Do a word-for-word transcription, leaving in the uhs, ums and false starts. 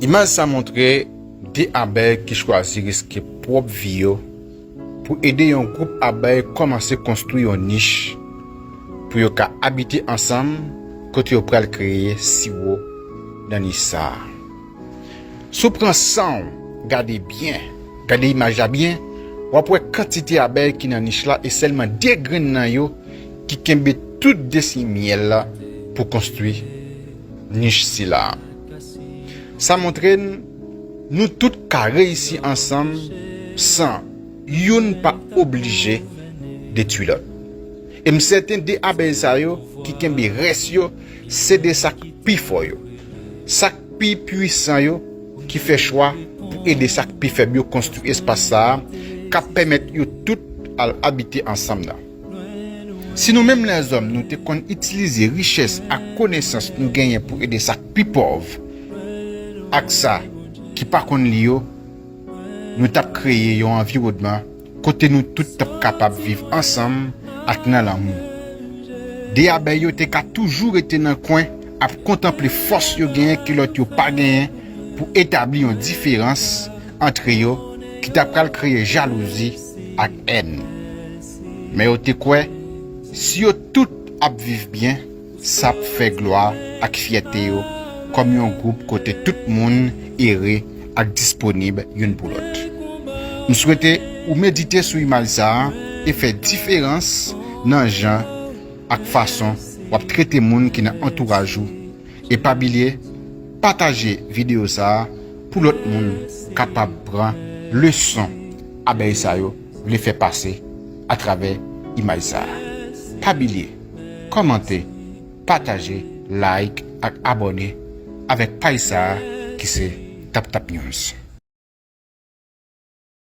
Imaj sa montre de abèy ki chwazi riske pwòp vi yo pou ede yon gwoup abèy kòmanse konstwi yon nich pou yo ka abite ansanm kote yo pral kreye siwo nan nich sa a. Si w pran san w gade byen, gade imaj la byen, w ap wè kantite abèy ki nan nich la e sèlman de grenn nan yo ki kenbe tout desi myèl la pou konstwi nich sila a. Sa montre n, nou tout ka reyisi ansanm san youn pa oblije detwi lòt. E m sèten de abèy sa yo ki kenbe rès yo se de sa k pi fò yo, sa k pi pwisan yo ki fè chwa pou ede sa k pi fèb yo konstwi espas sa a k ap pèmèt yo tout al abite ansanm nan. Si nou menm lèzòm nou te konn itilize richès ak konesans nou genyen pou ede sa k pi pòv ak sa ki pa konn li yo, nou t ap kreye yon anviwònman kote nou tout t ap kapab viv ansanm ak nan lanmou. De abèy yo te ka toujou rete nan kwen ap kontanple fòs yo genyen ke lòt yo pa genyen pou etabli yon diferans antre yo ki ta pral kreye jalouzi ak èn. Men yo te kwè, si yo tout ap viv byen, sa ap fè glwa ak fyète yo kòm yon gwoup kote tout moun ere ak disponib youn pou lòt. M swete ou medite sou imaj sa a e fè diferans nan jan ak fason w ap trete moun ki nan antouraj ou. E pa bliye, pataje videyo sa a pou lòt moun kapab pran leson abèy sa yo vle fè pase atravè imaj sa a. Pa bliye, kòmante, pataje, like ak abòne avèk paj sa a ki se Tap Tap News.